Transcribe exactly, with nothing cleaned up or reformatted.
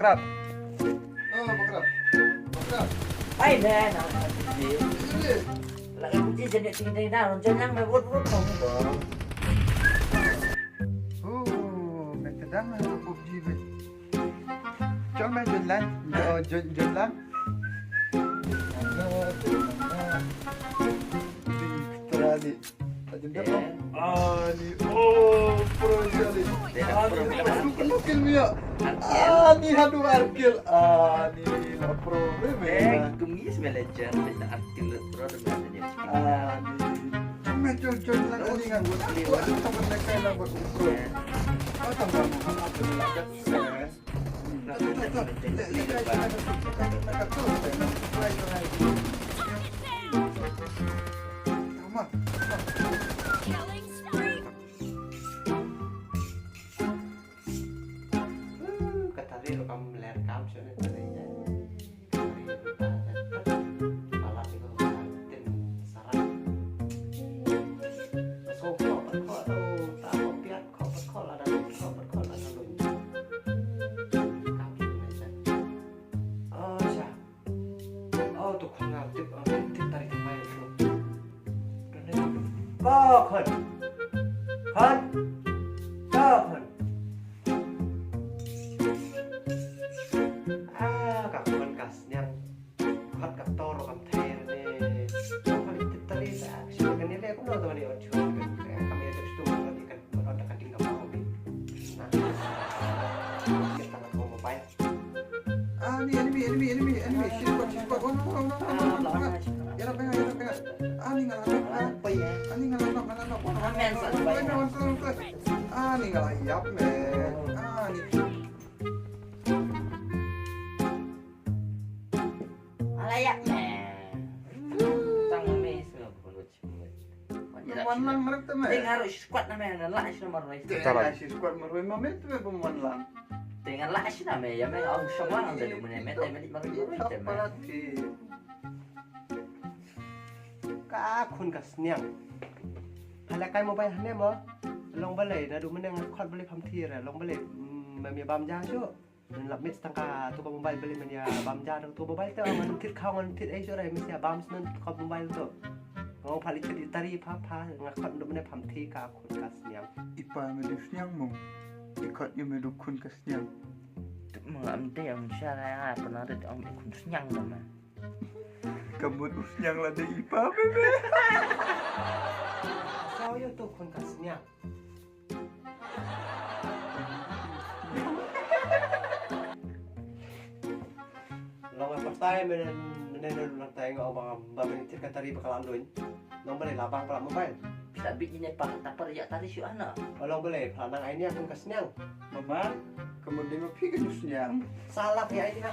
Bakrab. Oh, Bakrab. Bakrab. Ai, man, ang pag-PUBG. Ano yun? Lagi ko di dyan yung tingin na, nandiyan lang, may wood wood mo. Oh, may tadang na PUBG, man. Chong, man, dyan lang. Oh, dyan, dyan lang. Ano, dyan lang. Victory. Ani, oh, pro jali. Ani, pro jali. Ani, hadu arkil. Ani, la pro, eh, eh, kum is me legend, le arkil le pro de me. Ani, cuma jol jol lang ani ngan buat. Ani, buat apa mereka yang buat pro. Apa tambah Muhammad bin Laden? Ka tari ruh kam ler kam shane tari. Ka tari ruh ka ler. Pala ti ko ka tin sarat. Ka so ko ka ko ta ko piat ko ko la da ko ko la da ko. Kam shane. Oh, sha. Oh, to khun nga tip, ah, tip tari tip mai tu. Ko khun. Khun. Ko khun. Ah, ka khun ka sniang. Khun ka tor kam thei ne. Ko khun tip tari sa. Shi kan ni le ko no to ni ot chu. Kam ni tip stu ni kan ot ka ting ka mau ni. Nah. Kita ka mobile. Ani, enemy, enemy, enemy, enemy. She's got, she's got. One, one, one, one, one, one, one. Yara penga, yara penga. Ani nga la nok, ah. Ani nga la nok, nga la nok. One, one, one, one, one, one, one, one. Ani nga la yap, man. Ani. Ala yap, man. Tang me is nga pun. Wan lang merek tu, man. Ding harus squad na me, ngan lah sih nomor roi. Ding harus squad meroi, ma me tu, me pun wan lang. Ding ngan lah sih na me, ya me, ong song lang, dah dua menit, me, me, me, me, me, me. Ka khun ka sniang. Hala kai mobile hane mo. Long balai, na dua menit ngan khot balai pham thir, long balai. Hmm, me, me bam ja shu. Nan lap mit tang ka tu ka mobile beli men ya bam ja tu mobile tu ngan thit khaw ngan thit ai sura men ya bam nan tu ka mobile tu. Ngau phali thit tari pha pha nga khot ndu men pham thi ka khun ka sniang. Ipa me du sniang mo. I khot yu me du khun ka sniang. Tu mo am te am sha la ya pa na te am khun sniang ma. Ka mut u sniang la de ipa me me. Sao yo tu khun ka sniang. Long ai patai menen menen long tai ngo ba ba men tit ka tari ba kalam duin. Long ba la bang pala mobile. Bisa bit ni pa ta par ya tari shu ana. Long ba la pala nang ai ni akun ka sniang. Mama, kamu dei ma phi ka sniang. Salah ya ini.